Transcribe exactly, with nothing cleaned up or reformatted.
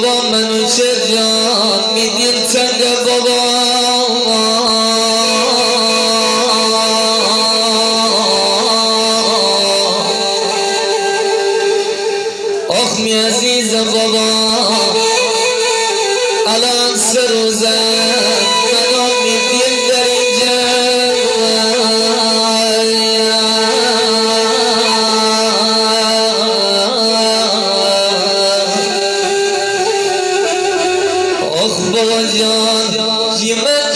بابا منوچهر جان، می دیل تنگه بابا. آخ می عزیزه بابا، الان سه روزه منو می دیل دری جه. آخ بابا جان، جی من